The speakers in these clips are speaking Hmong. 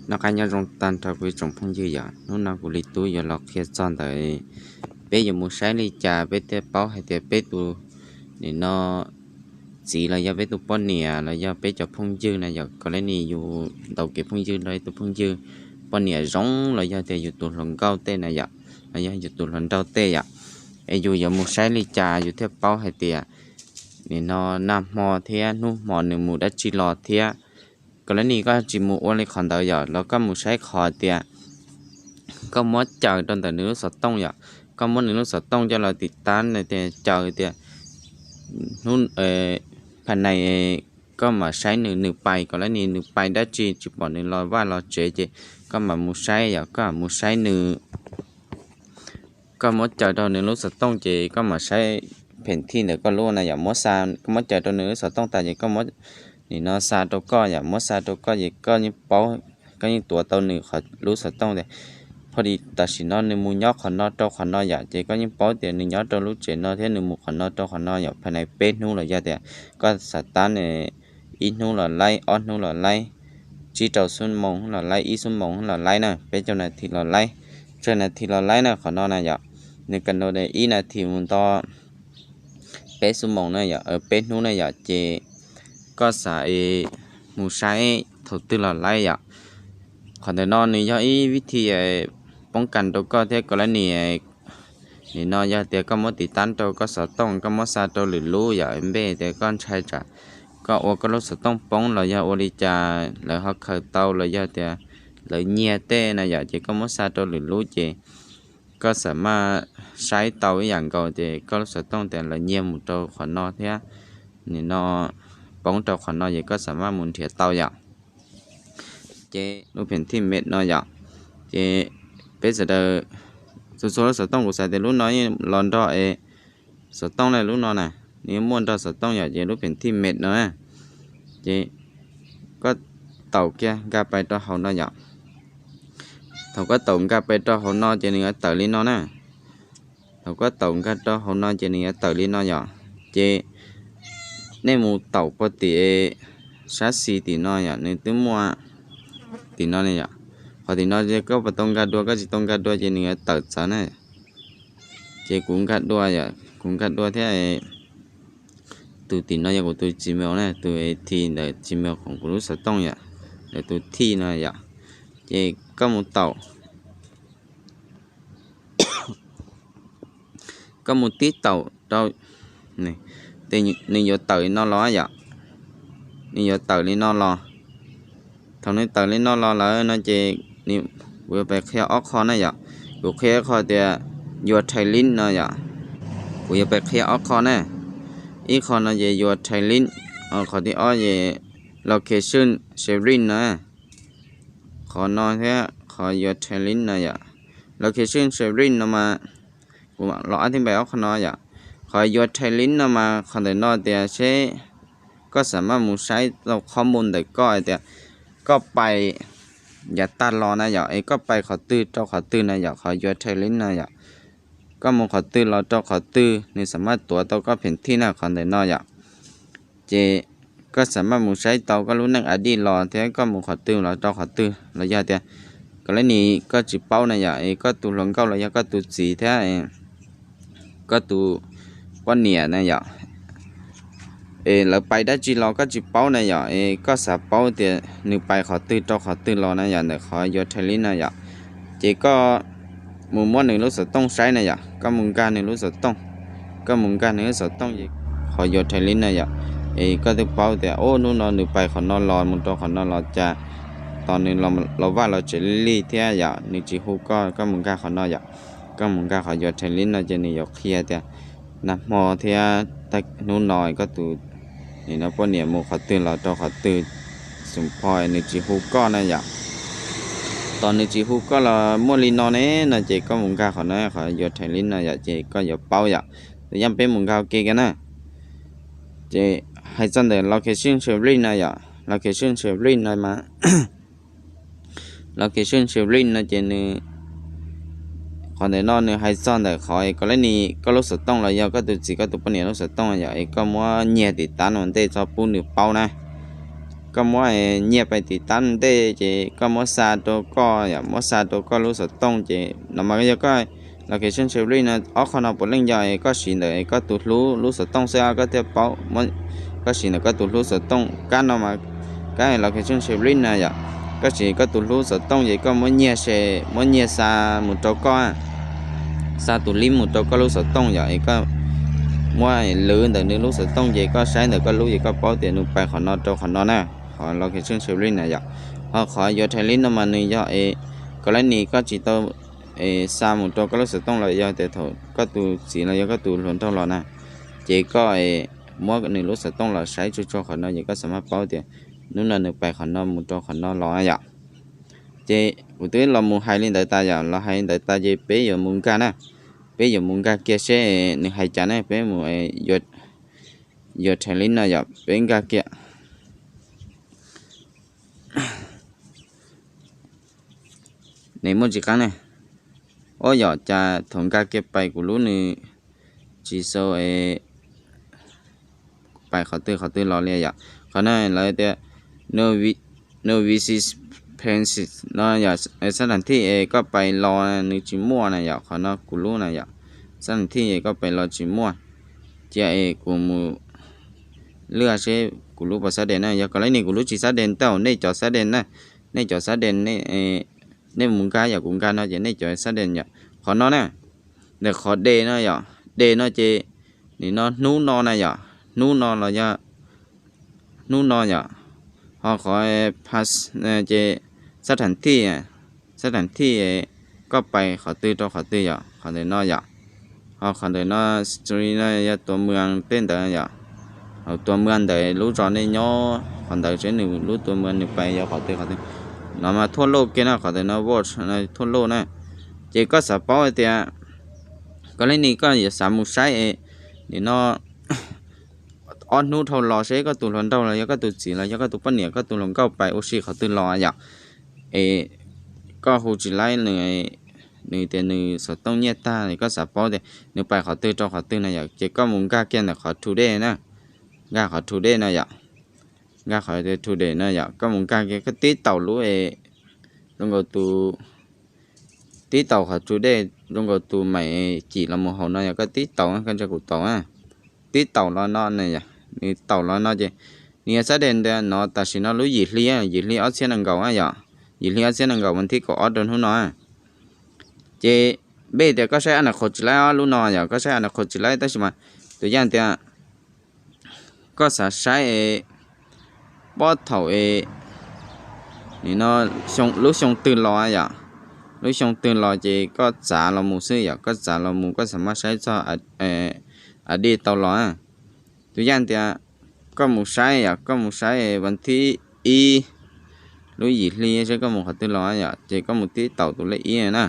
Noj qab nyob zoo tag nrho kuv ib tsoom phooj ywg yom, hnub no kuv li tub yuav los qhia txog ntawm peb yuav mus saib li cas peb thiaj paub hais tias peb tus, nim no, txiv los yog peb tus poj niam los yog peb cov phooj ywg na yom, kos le ni yus ntaus kev phooj ywg nrog ib tus phooj ywg, poj niam zoo los yog tias yus tus hluas nkauj tej na yom, los yog yus tus hluas nraug tej yom, es yus yuav mus saib li cas yus thiaj paub hais tias nim no nag hmo thiab hnub hmo nws mus dab tsi los thiab. Kos le ni koj tsis mus ua li qhov ntawd yom, los koj mus saib qhov tias koj muab caws rau ntawm nws lub xov tooj yom, koj muab nws lub xov tooj coj los tim tab caws tias hnub pha nais koj mam saib nws, nws pais, kos le ni nws pais dab tsi tsis pom nws los vaj los tsev ces koj mam mus saib yom, koj mus saib nws. Koj muab caws rau nws lub xov tooj ces koj mam saib phem thij ntawm koj lub na yom, muab xa, koj muab caws rau nws lub xov tooj tas ces koj muab, nim no xa rau koj yom, muab xa rau koj ces koj yeej paub, koj yeej tuav tau nws qhov lub xov tooj tias, pho di tam sim no nws mus nyob qhov no rau qhov no yom, ces koj yeej paub tias nws nyob rau lub tsev no thiab nws mus qhov no rau qhov no yom, pha nais peb hnub los yog tias koj xa tab ne, ib hnub los laib, ob hnub los laib, tsib rau xuab moos los laib, ib xuab moos los laib na, peb caug nas this los laib, tsawg nas this los laib na, qhov no na yom, nws ka nau de ib nas this mus nto peb xuab moos na yom, peb hnub na yom, ces koj xav mus saib thaum twg los laib yom. Qhov ntawm no nws yog ib vib thi poob kas rau koj thiab kos le ni, nim no yog tias koj muab tiv tab rau koj xov tooj, koj muab xa rau lwm lub yom, npe tias koj ntshai tsam koj ua koj lub xov tooj poob los yog ua li cas lawv ho khaws tau los yog tias lawv nyiag tej na yom, ces koj muab xa rau lwm lub ces koj xam maj saib tau ib yam nkaus ces koj lub xov tooj tias lawv nyiag mus rau qhov no thiab, nim no poob rau qhov no ces koj xam maj mus nrhiav tau yom. Ces lub phem thij met no yom, ces peb sawv daws txhua txhua lub xov tooj kuv xav tias lub no yeej los nrog es xov tooj na, lub no na, nws yeej muaj nrog xov tooj yom, ces lub phem thij met no na, ces koj taum kiag nkag pais rau hauv no yom. Thaum koj taum nkag pais rau hauv no ces nws yuav tawm li no na. Thaum koj taum nkag rau hauv no ces nws yuav tawm li no yom. Ces nej mus taum puag tim sab xis tim no yom, nws twb muaj tim no ne yom. Qhov tim no koj puas tau nkag dua, koj tsis tau nkag dua ces nws yuav tawm txawv na. Ces kuv nkag dua yom, kuv nkag dua thiab. Tus tim no yog kuv tus Gmail na, tus thi ntawm Gmail khoom kuv lub xov tooj yom, ntawm tus thij no yom. Ces koj mus taum, koj mus tib taum rau, nws yuav tawm li no los yom. Nws yuav tawm li no los. Thaum nws tawm li no los lawm no ces kuv yuav pais qhia ob qho na yom. Kuv qhia ib qho tias your Thai link no yom. Kuv yuav pais qhia ob qho na. Ib qho no ces your Thai link, qhov thib ob ces location sharing no. Qhov no thiab qhov your Thai link no yom. Location sharing no mas kuv los ab thib npai ob qho no yom. Qhov your Thai link no mas qhov ntawm no tias seb koj xam maj mus saib tau qhov mus ntawm koj hais tias koj pais yav tag los na yom, es koj pais qhov twg rau qhov twg na yom, qhov your Thai link no yom. Koj mus qhov twg los rau qhov twg nws xam maj tuav tau koj phem thij na, qhov ntawm no yom. Ces koj xam maj mus saib tau koj lub neej ID los thiab koj mus qhov twg los rau qhov twg los yog tias kos le ni koj tsis paub na yom, es koj tus hluas nkauj los yog koj tus txiv thiab koj tus poj niam na yom, es lawv pais dab tsi los koj tsis paub na yom, es koj xav paub tias nws pais qhov twg rau qhov twg los na yom, ntawm qhov your Thai link no yom. Ces koj mus muab nws lub xov tooj saib na yom, koj mus nkag nws lub xov tooj, koj mus nkag nws lub xov tooj es qhov your Thai link no yom, es koj twb paub tias ub hnub no nws pais qhov no los mus rau qhov no los cas, tos nws los vaj los tsev li li thiab yom, nws tsis hu koj, koj mus nkag qhov no yom. Koj mus nkag qhov your Thai link no ces nws yuav qhia tias nag hmo thiab hnub no koj tus, nim no poj niam mus qhov twg los rau qhov twg, xum pho nws tsis hu koj na yom. Tos nws tsis hu koj los muaj li no ne no ces koj mus nkag qhov no, qhov your Thai link no yom, ces koj yuav paub yom. Tus yam peb mus nkag ua ke kiag na. Ces hais txog ntawm location sharing no yom, location sharing no mas location sharing no ces nws, qhov ntawm no nws hais txog ntawm qhov kos le ni koj lub xov tooj los yog koj tus txiv koj tus poj niam lub xov tooj yom, es koj muab nyiag tim tab no ntej txhob pub nws paub na. koj muab nyiaj pais tim tab ntej ces koj muab xa rau koj yom, muab xa rau koj lub xov tooj ces no mas yog koj location sharing no ob qho no puav leej yog es koj siv ntawm koj tus hlub lub xov tooj xwb koj thiaj paub. Koj siv ntawm koj tus hlub xov tooj kab no mas, kab location sharing no yom, koj siv koj tus hlub xov tooj ces koj muab nyiaj se, muab nyiaj xa mus rau koj, xa tus lib mus rau koj lub xov tooj yom, es koj muab lwv ntawm nws lub xov tooj ces koj saib ntawm koj lub ces koj paub tias nws pais qhov no rau qhov no na. Qhov location sharing na yom. Ho qhov yuav thaij lib no mas nws yog es, koj lab nis koj tsis tau xa mus rau koj lub xov tooj los yog tias thaum koj tus txiv los yog koj tus hluas nraug los na, ces koj muab nws lub xov tooj los saib tsuag tsuag qhov no ces koj xam maj paub tias hnub no nws pais qhov no mus rau qhov no los yom. Ces kuv twb los mus hais li ntawd tas yom, los hais li ntawd tas ces peb yuav mus nkag na, peb yuav mus nkag kiag seb nws hais cas ne, peb mus yuav thaij lib no yom, peb nkag kiag. Nws muaj tsis qab ne. Ob yom, cas thaum nkag kiag pais kuv lub nws tsis sau pais qhov twg qhov twg los li yom. Qhov no lawv tias no vi-, no visit place no yom, xab thas thij es koj pais los nws tsis muaj na yom, qhov no kuv lub na yom, xab thas thij es koj pais los tsis muaj. Cia es kuv mus lwaj seb kuv lub puas xab des na, yog koj lab nis kuv lub tsis xab des tau, nej cov xab des na, nej cov xab des, nej mus nkag yom, kuv nkag no ces nej cov xab des yom. Qhov no na, ntawm qhov des no yom, des no ces nim no hnub no na yom, hnub no los yog hnub no yom. Ho qhov pas ces xab thas thij, xab thas thij koj pais qhov twg rau qhov twg yom, qhov ntawm no yom. Ho qhov ntawm no, street no yog tua muas tej ntawd yom. Tua muas ntawd lub zos nej nyob qhov ntawd seb nws lub tua muas nws pais yog qhov twg qhov twg. No mas thuaj lauj kiag na, qhov ntawm no watch thuaj lauj na. Ces koj xav paub hais tias koj lab nis koj yuav xav mus saib es nim no ob hnub dhau los seb koj tus hluas nraug los yog koj tus txiv los yog koj tus poj niam koj tus hluas nkauj pais ua si qhov twg los yom. Es koj hu tsis laib nws, nws tias nws xov tooj nyiaj tag, koj xav paub tias nws pais qhov twg rau qhov twg na yom, ces koj mus nkag kiag ntawm qhov today na, nkag qhov today no yom, nkag qhov today no yom, koj mus nkag kiag koj tib taum lub es zoo nkaus tus, tib taum qhov today zoo nkaus tus maim cim los mus hauv no yom, koj tib taum, koj ntsia kuv taum na, tib taum los no na yom, nws taum los no ces nws yog xab des ntawd no tam sim no lub yim hli, yim hli ob txhiab nees nkaum yom, yim hli ob txhiab nees nkaum vas thib kaum ob rau hnub no. Ces peb tias koj saib a na qhov tsis laib ob lub no yom, koj saib a na qhov tsis laib tab sis mas tus yaj tias koj xav saib es pob thaum es nim no lub xyoo twg los yom, lub xyoo twg los ces koj txav los mus xwb yom, koj txav los mus koj xam maj saib txog a di tau los. Tus yaj tias koj mus saib yom, koj mus saib vas thib ib lub yim hli seb koj mus qhov twg los yom, ces koj mus tib taum tus lej ib na,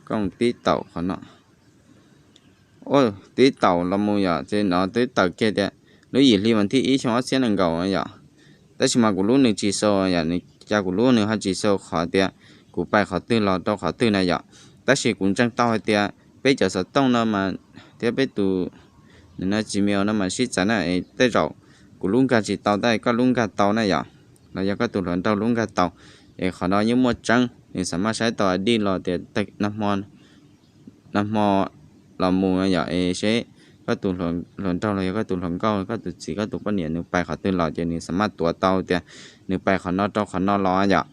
koj mus tib taum qhov no. Tib taum los mus yom, ces no twb tawm kiag tias lub yim hli vas thib ib xyoo ob txhiab nees nkaum yom. Tab sis mas kuv lub nws tsis xaus yom, nws cas kuv lub nws ho tsis xaus qhov tias kuv pais qhov twg los rau qhov twg na yom. Tab sis kuv ntseeg tau hais tias peb cov xov tooj no mas thiab peb tus nws no Gmail no mas sib txawv na, es tej zaum kuv lub nkag tsis tau tab koj lub nkag tau na yom, los yog koj tus hluas nraug lub nkag tau. Es qhov no yeej muaj tseeb, nws xam maj saib tau a di los tias nag hmo los mus yom, es seb koj tus hluas nraug los yog koj tus hluas nkauj, koj tus txiv, koj tus poj niam nws pais qhov twg los ces nws xam maj tuav tau tias nws pais qhov no rau qhov no los yom.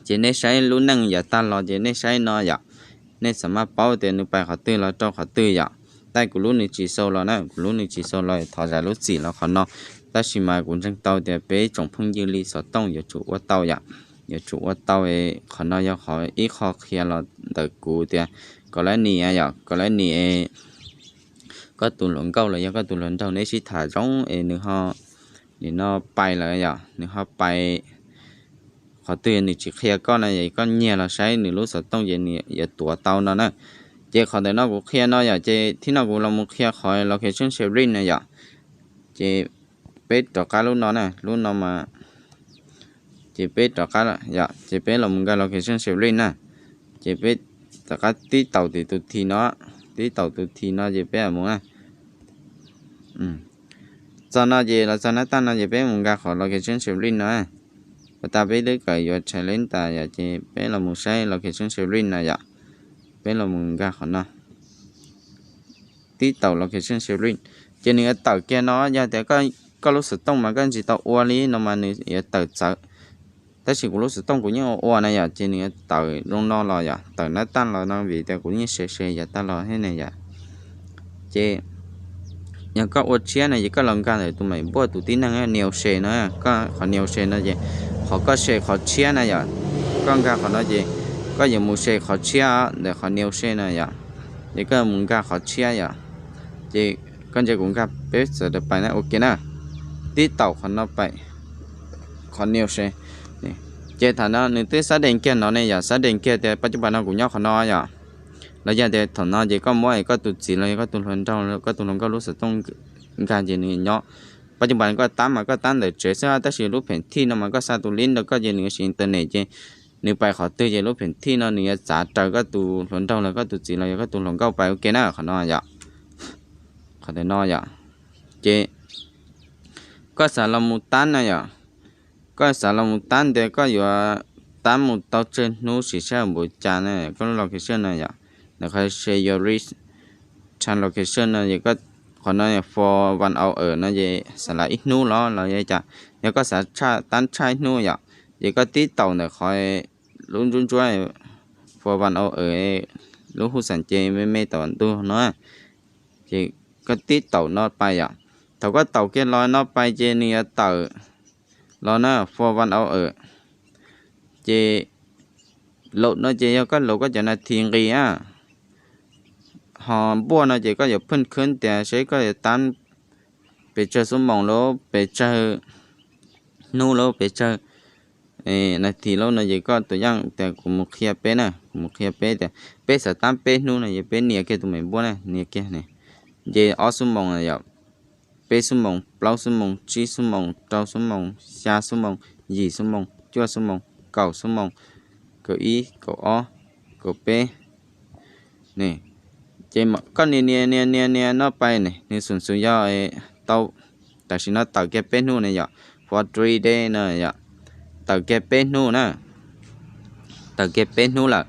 Ces nej saib lub neej yav tag los ces nej saib no yom, nej xam maj paub tias nws pais qhov twg los rau qhov twg yom. Tab kuv lub nws tsis xaus los na, kuv lub nws tsis xaus los thov zam lub txim los qhov no. Tab sis mas kuv ntseeg tau tias peb tsoom phooj ywg li xov tooj yuav tsum ua tau yom, yuav tsum ua tau. Qhov no yog qhov ib qho qhia los ntawm kuv tias koj lab nis yom, koj lab nis koj tus hluas nkauj los yog koj tus hluas nraug neb sib tham zoo es nws ho, nim no pais lawm yom, nws ho pais qhov twg nws tsis qhia koj na, yog koj nyiag los saib nws lub xov tooj ces nws yuav tuav tau no na. Ces qhov ntawm no kuv qhia no yom, ces thib no kuv los mus qhia qhov location sharing na yom. Ces peb rov qab lub no na, lub no mas, ces peb rov qab yom, ces peb los mus nkag location sharing na, ces peb rov qab tib taum tim tus thi no, tib taum tus thi no ces peb mus na. Txog no ces los txog nab taj no ces peb mus nkag qhov location sharing no. Ua tas peb twb kawm yuav tshais leb tas yom, ces peb los mus saib location sharing no yom. Peb los mus nkag qhov no, tib taus location sharing, ces nws yuav tawm kiag no. Yog tias koj lub xov tooj mas koj tsis tau ua li no mas nws yuav tawm txawv. Tab sis kuv lub xov tooj kuv yeej ua ua na yom, ces nws yuav tawm zoo no los yom, tawm nab taj los no vim tias kuv yeej se se yav tag los thiab ne yom. Ces yog koj ua tshiab no ces koj los nkag ntawm tus maim npuaj tus tib neeg nias se no, koj qhov nias se no ces qhov koj se qhov tshiab na yom, koj nkag qhov no ces koj yuav mus se qhov tshiab ntawm qhov nias se no yom. Ces koj mus nkag qhov tshiab yom, ces koj ntsia kuv nkag peb txawm pais na, ok na, tib taus qhov no pais, qhov nias se. Ces thaum no nws twb xab dees kiag no ne yom, xab dees kiag tias pab cub pas no kuv nyob qhov no yom. Los yog tias thaum no ces koj muab koj tus txiv los yog koj tus hluas nraug, koj tus hluas nkauj lub xov tooj nkag ces nws nyob. Pab cub pas koj tab mas koj tab ntawm tsev xwb, tab sis lub phem thij no mas koj xa tus lib rau koj ces nws siv internet ces nws pais qhov twg ces lub phem thij no nws yuav txav raws koj tus hluas nraug los koj tus txiv los yog koj tus hluas nkauj pais, ok na, qhov no yom. Qhov ntawm no yom, ces koj xav los mus tab na yom, koj xav los mus tab ntias koj yuav tab mus tau tsawg hnub sim sab npaum cas na, koj lub location no yom. Ntawm qhov se your reach time location no, qhov no for one hour no ces xav lav ib hnub los los yog cas, yog koj xav tab tshaj ib hnub yom, ces koj tib taus ntawm qhov lub ntsuab ntsuab for one hour, lub hu xas ces me me tom ntug no, ces koj tib taus no pais yom. Thaum koj taus kiag los no pais ces nws yuav tawm los na, for one hour, ces laum no ces yog koj laum koj cov nas this nqis a. Ho npuaj no ces koj yuav pheej khwb tias seb koj yuav tab pes tsawg xuab moos lub, pes tsawg hnub lub, pes tsawg nas this lub no ces koj tus yeej tias kuv mus qhia peb na, kuv mus qhia peb tias peb xav tab peb hnub no ces peb nias kiag tus maim npuaj na, nias kiag ne, ces ob xuab moos yom, peb xuab moos, plaub xuab moos, tsib xuab moos, rau xuab moos, xya xuab moos, yim xuab moos, cuaj xuab moos, kaum xuab moos, kaum ib, kaum ob, kaum peb. Ces koj nias nias nias nias nias no pais ne, nws xum xum yog tau, tam sim no tawm kiag peb hnub ne yom, for three day no yom, tawm kiag peb hnub na, tawm kiag peb hnub lawm.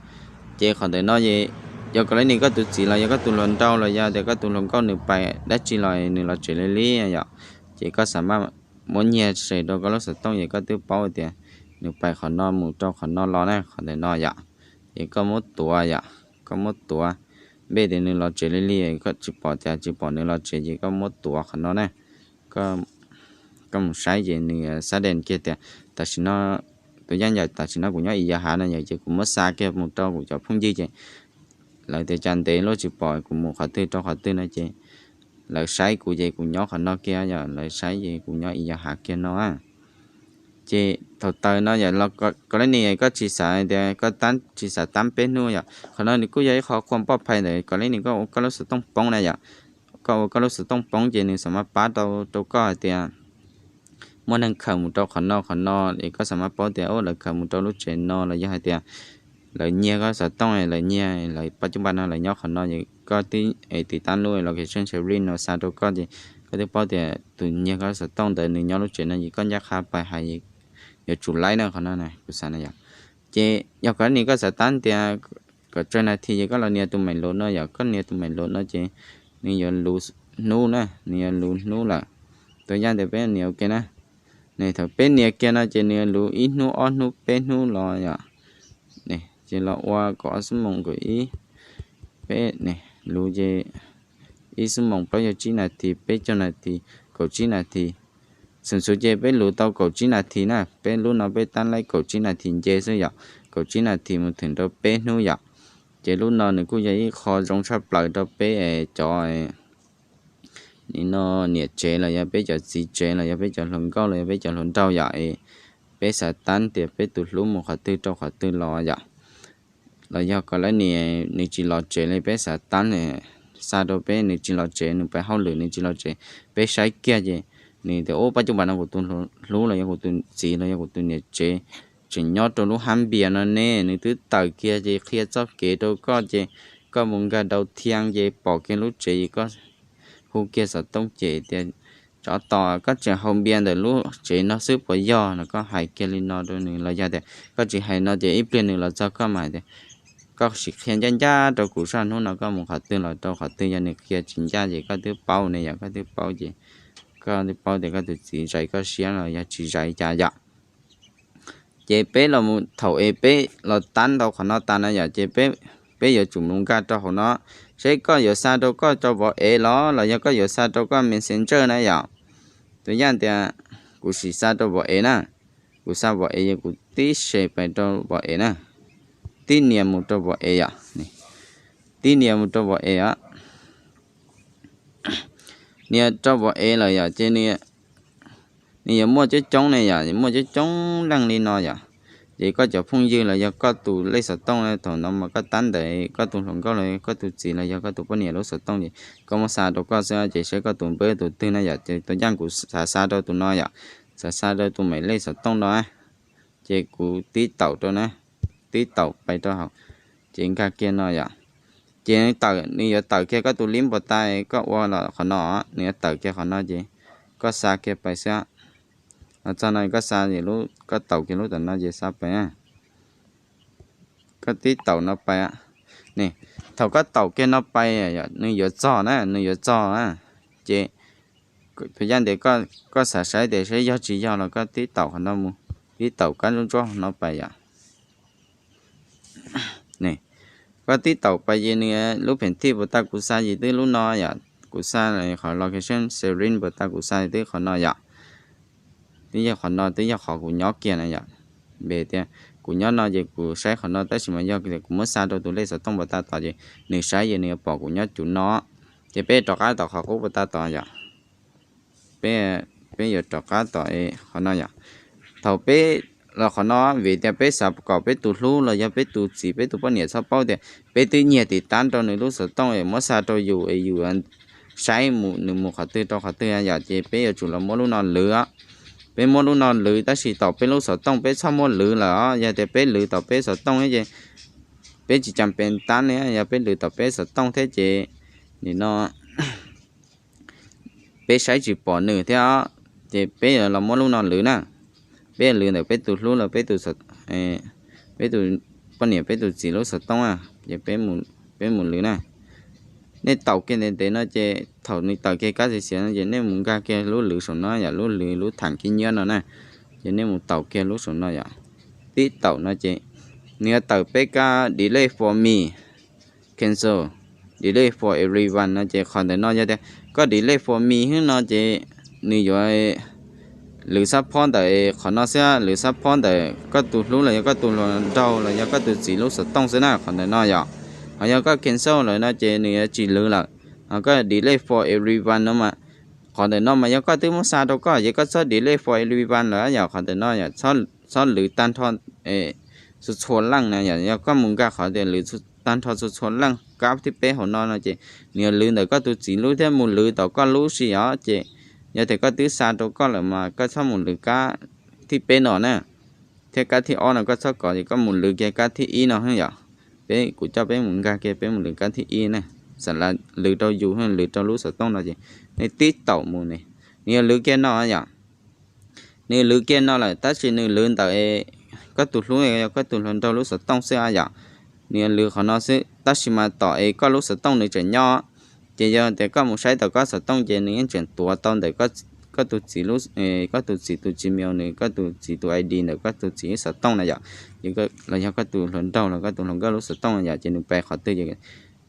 Ces qhov ntawm no es yog kom lawv nim koj tus txiv los yog koj tus hluas nraug los yog tias koj tus hluas nkauj nws pais dab tsi los nws los tsev li li yom, ces koj xav maj muab nyiag se rau koj lub xov tooj es koj twb paub tias nws pais qhov no mus rau qhov no los na, qhov ntawm no yom. Ces koj muab tuav yom, koj muab tuav, npej tias nws los tsev li li, koj tsis pom cas tsis pom nws los tsev ces koj muab tuav qhov no na. Koj mus saib ces nws xab dees kiag tias tam sim no, tus yeej yam tam sim no kuv nyob ib yam hav no yom, ces kuv muab xa kiag mus rau kuv cov phooj ywg ces lawv tias cas ntev luaj tsis pom kuv mus qhov twg rau qhov twg no ces lawv saib kuv ces kuv nyob qhov no kiag yom, lawv saib ces kuv nyob ib yam hav kiag no. Ces thaum tawm no yom, kom lawv nim koj tsis xav tias koj tsis xav tab peb hnub yom, qhov no nws kuj yog ib qho khuam poj phai ntawm kom lawv nim koj ua koj lub xov tooj poob na yom. Koj ua koj lub xov tooj poob ces nws xav maj pab tau rau koj hais tias muaj neeg khaws mus rau qhov no qhov no es koj xav maj paub tias lawv khaws mus rau lub tsev no los yog hais tias lawv nyiag koj xov tooj, lawv nyiag lawv pab cub pas no lawv nyob qhov no es koj twb tiv tab lub location sharing no xa rau koj ces koj twb paub tias tus nyiag koj xov tooj ntawd nws nyob lub tsev no ces koj ncaj qha pais hais yuav tsum laib na qhov no kuv xav na yom. Ces yog kom nim koj xav tab tias kom tsawg nas this ces koj los nias tus maim lus no yom, koj nias tus maim lus no ces nws yuav luv hnub na, nws yuav luv hnub lawm. Tus yaj tias peb nias ok na, thaum peb nias kiag no ces nws yuav luv ib hnub ob hnub peb hnub los yom. Ces los ua kaum ob xuab moos kaum ib, peb luv ces ib xuab moos plaub caug tsib nas this, peb caug nas this, kaum tsib nas this. Xum xum ces peb luv tau kaum tsib nas this na, peb lub no peb tab laib kaum tsib nas this nce xwb yom, kaum tsib nas this mus thwm rau peb hnub yom. Ces lub no nws kuj yog ib qho zoo tshaj plaws rau peb cov nim no niam tsev los yog peb cov txiv tsev los yog peb cov hluas nkauj los yog peb cov hluas nraug yom, es peb xav tab tias peb tus hlub mus qhov twg rau qhov twg los yom. Los yog kom lawv nim nws tsis los tsev li peb xav tab xa rau peb, nws tsis los tsev, nws pais hauj lwm nws tsis los tsev, peb saib kiag ces nws tias ub pab cub pas no kuv tus hlub los yog kuv tus txiv los yog kuv tus niam tsev tseem nyob rau lub hab npias no ne, nws twb tawm kiag ces qhia txoj kev rau koj ces koj mus nkag dau thiab ces pom kiag lub tsev es koj hu kiag xov tooj ces tias tsov tom koj tseem haus npias ntawm lub tsev no xwb puas yog no? Koj hais kiag li no rau nws los yog tias koj tsis hais no ces ib pliag nws los txog koj mas hais tias koj sim qhia ncaj ncaj rau kuv saib hnub no koj mus qhov twg los rau qhov twg. Yog nws qhia tsis ncaj ces koj twb paub ne yom, koj twb paub ces koj twb paub tias koj tus txiv zais koj siab los yog tsis zais cas yom. Ces peb los mus thaum es peb los tab ntau qhov no tas na yom, ces peb yuav tsum mus nkag rau hauv no, seb koj yuav xa rau koj rau vov ev los los yog koj yuav xa rau koj Messenger na yom. Tus yaj tias kuv sim xa rau vov ev na, kuv xa vov ev yog kuv tib se pais rau vov ev na, tib nias mus rau vov ev yom, tib nias mus rau vov ev os. Nias rau vov ev lawm yom, ces nws yuav muaj coob coob ne yom, muaj coob coob leej li no yom. Ces koj cov phooj ywg los yog koj tus lej xov tooj thaum no mas koj tab ntawm koj tus hluas nkauj los koj tus txiv los yog koj tus poj niam lub xov tooj ces koj muab xa rau koj xwb ces saib koj tus npawb tus twg na yom. Ces tus yaj kuv xav xa rau tus no yom, xav xa rau tus maim lej xov tooj no, ces kuv tib taum rau na, tib taum pais rau hauv, ces nkag kiag no yom. Ces nws yuav tawm kiag koj tus lib npau tas koj ua los qhov no, nws yuav tawm kiag qhov no ces koj xa kiag pais xwb. Los txog no koj xa, koj taum kiag lub tom no ces xa pais. Koj tib taum no pais ne, thaum koj taum kiag no pais nws yuav txog na, nws yuav txog na. Ces tus yaj tias koj xav saib tias saib yog tsis yog los koj tib taum qhov no mus, tib taum kab ntsuab ntsuab no pais yom. Koj tib taum pais ces nws lub phem thij npau tas kuv xa ces twb lub no yom, kuv xa qhov location sharing npau tas kuv xa twb qhov no yom. Twb yog qhov no, twb yog qhov kuv nyob kiag na yom. Npe tias kuv nyob no ces kuv saib qhov no tab sis mas yog kuv muab xa rau tus lej xov tooj npau tas tod ces nws saib ces nws yuav pom kuv nyob cuv no. Ces peb rov qab tom qhov qub npau tas tod yom. Peb yuav rov qab tom qhov no yom. Thaum peb los qhov no vim tias peb xav kom peb tus hlub los yog peb tus txiv peb tus poj niam txhob paub tias peb twb nyiag tiv tab rau nws lub xov tooj es muab xa rau yus es yus saib mus nws mus qhov twg rau qhov twg yom, ces peb yuav tsum los muab lub no lwv. Peb muab lub no lwv tab sis tom peb lub xov tooj peb txhob muab lwv lawm os. Yog tias peb lwv tom peb xov tooj ces peb tsis cas pes tab ne, yog peb lwv tom peb xov tooj thiab ces nim no peb saib tsis pom nws thiab, ces peb yuav los muab lub no lwv na. Peb yuav lwv ntawm peb tus hlub los peb tus, peb tus poj niam peb tus txiv lub xov tooj, ces peb mus lwv na. Nej taum kiag ntev ntev no ces thaum nws tawm kiag kab xiav xiav no ces nej mus nkag kiag lub lwv saum no yom, lub lwv lub tham khib nyiab no na. Ces nej mus taum kiag lub saum no yom, tib taum no ces nws yuav tawm peb kab delete for me, cancel, delete for everyone no ces qhov ntawm no yog tias koj delete for me xwb no ces nws yuav lwv xab phob ntawm qhov no xwb, lwv xab phob ntawm koj tus hlub los yog koj tus hluas nraug los yog koj tus txiv lub xov tooj xwb na qhov ntawm no yom. Ho yog koj cancel lawm no ces nws yuav tsis lwv lawm. Ho koj delete for everyone no mas, qhov ntawm no mas yog koj twb muab xa rau koj ces koj txhob delete for everyone lawm yom, qhov ntawm no yom, txhob lwv tag nrho txhua txhua leej na yom. Yog koj mus nkag qhov tias lwv tag nrho txhua txhua leej kab thib peb hauv no no ces nws yuav lwv ntawm koj tus txiv lub thiab mus lwv tom koj lub si os. Ces yog tias koj twb xa rau koj lawm mas koj txhob mus lwv kab thib peb no na, thiab kab thib ob no koj txhob kov, ces koj mus lwv kiag kab thib ib no xwb yom. Peb, kuv coj peb mus nkag kiag peb mus lwv kab thib ib na. Xam las lwv rau yus, lwv rau lub xov tooj no ces nej tib taum mus ne, nws yuav lwv kiag no yom. Nws lwv kiag no lawm tab sis nws lwv ntawm koj tus hlub, koj tus hluas nraug lub xov tooj xwb yom. Nws yuav lwv qhov no xwb tab sis mas tom es koj lub xov tooj nws tseem nyob. Ces yog tias koj mus saib tom koj xov tooj ces nws yeej tseem tuav tau ntawm koj tus txiv, koj tus txiv tus Gmail, nws koj tus txiv tus I D ntawm koj tus txiv xov tooj na yom. Los yog koj tus hluas nraug los koj tus hluas nkauj lub xov tooj na yom, ces nws pais qhov twg ces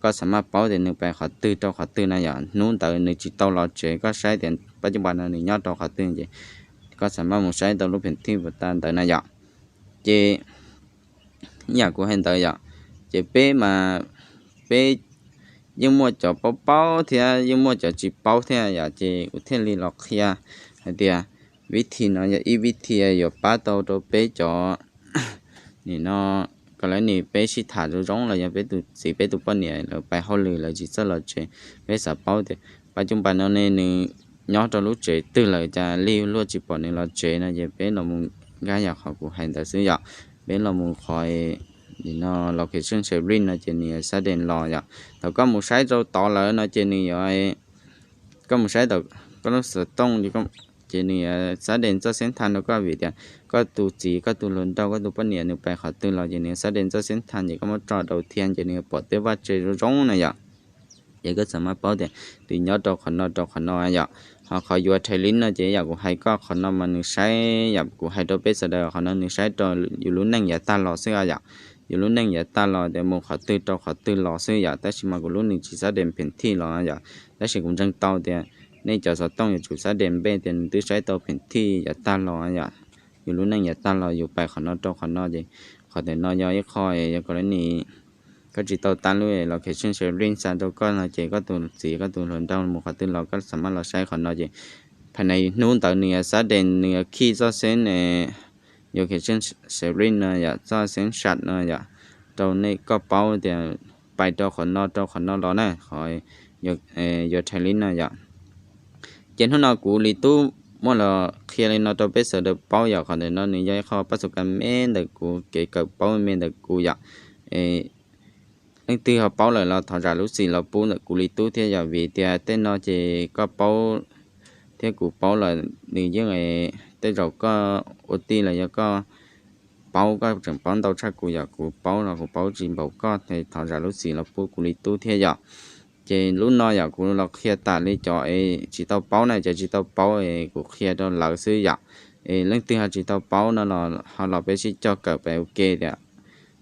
koj xam maj paub tias nws pais qhov twg rau qhov twg na yom. Hnub ntawd nws tsis tau los tsev, koj saib tias pab cub npas no nws nyob rau qhov twg ces koj xam maj mus saib tau lub phem thij npau tas ntawd na yom. Ces ib yam kuv hais ntawd yom, ces peb mas peb yeej muaj cov paub paub thiab yeej muaj cov tsis paub thiab yom, ces kuv thiaj li los qhia hais tias vib thi no yog ib vib thi yuav pab tau rau peb cov nim no, kom lawv nim peb sib tham zoo zoo los yog peb tus txiv peb tus poj niam lawv pais hauj lwm lawv tsis txawj los tsev, peb xav paub tias pab cub npas no ne nws nyob rau lub tsev twg lawm cas lig luaj tsis pom nws los tsev no ces peb los mus nkag yam qhov kuv hais ntawd xwb yom. Peb los mus qhov nim no location sharing no ces nws yuav sudden los yom. Thaum koj mus saib rau tod lawm no ces nws yuav, koj mus saib tau koj lub xov tooj ces nws yuav xab dees txoj xeeb thas rau koj vim tias koj tus txiv, koj tus hluas nraug, koj tus poj niam nws pais qhov twg los ces nws yuav xab dees txoj xeeb thas ces koj muab tso dau thiab ces nws yuav pom tej vaj tse zoo zoo na yom. Ces koj txawm mam paub tias twb nyob rau qhov no rau qhov no yom. Ho qhov yuav thais lib no ces yam kuv hais koj qhov no mas nws saib, yam kuv hais rau peb sawv daws qhov no nws saib rau yus lub neej yav tag los xwb yom. Yus lub neej yav tag los tias mus qhov twg rau qhov twg los xwb yom, tab sis mas kuv lub nws tsis xab dees phem thij los yom. Tab sis kuv ntseeg tau tias nej cov xov tooj yuav tsum xab dees npe tias nws twb saib tau phem thij yav tag los yom. Yus lub neej yav tag los yus pais qhov no rau qhov no ces qhov ntawm no yog ib qho yog kom li ni koj tsis tau tab lub location sharing xa rau koj no ces koj tus txiv, koj tus hluas nraug mus qhov twg los koj txawm mam los saib qhov no ces phais nais hnub ntawd nws yuav xab dees, nws yuav khij txoj xeeb, location sharing no yom, txoj xeeb sam no yom, rau nej koj paub tias pais rau qhov no rau qhov no los na, qhov yuav thais lib no yom. Ces hnub no kuv li tub muaj los qhia li no rau peb sawv daws paub yom, qhov ntawm no nws yog ib qho pab xu ka me ntawm kuv kev kawm paub me ntawm kuv yom. Leej twg ho paub lawm los thov zam lub txim los pub ntawm kuv li tub thiab yom, vim tias tej no ces koj paub thiab kuv paub lawm nws yeej, tej zaum koj ua tij los yog koj paub, koj tseem paub ntau tshaj kuv yom, kuv paub los kuv paub tsis npaum koj, thov zam lub txim los pub kuv li tub thiab yom. Ces lub no yom kuv los qhia tas li cov es tsis tau paub na, cov tsis tau paub es kuv qhia rau lawv xwb yom. Es leej twg ho tsis tau paub no los ho los peb sib cog kawm pem ua ke tias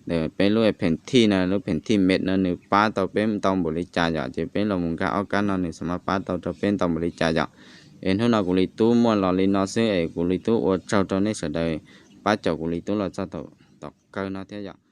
ntawm peb lub phem thij no, lub phem thij met no nws pab tau peb ntau npaum li cas yom, ces peb los mus nkag ob kab no nws xam maj pab tau rau peb ntau npaum li cas yom. Es hnub no kuv li tub muaj los li no xwb es kuv li tub ua tsaug rau nej sawv daws pab cov kuv li tub los txog thaum tom kawg no thiab yom.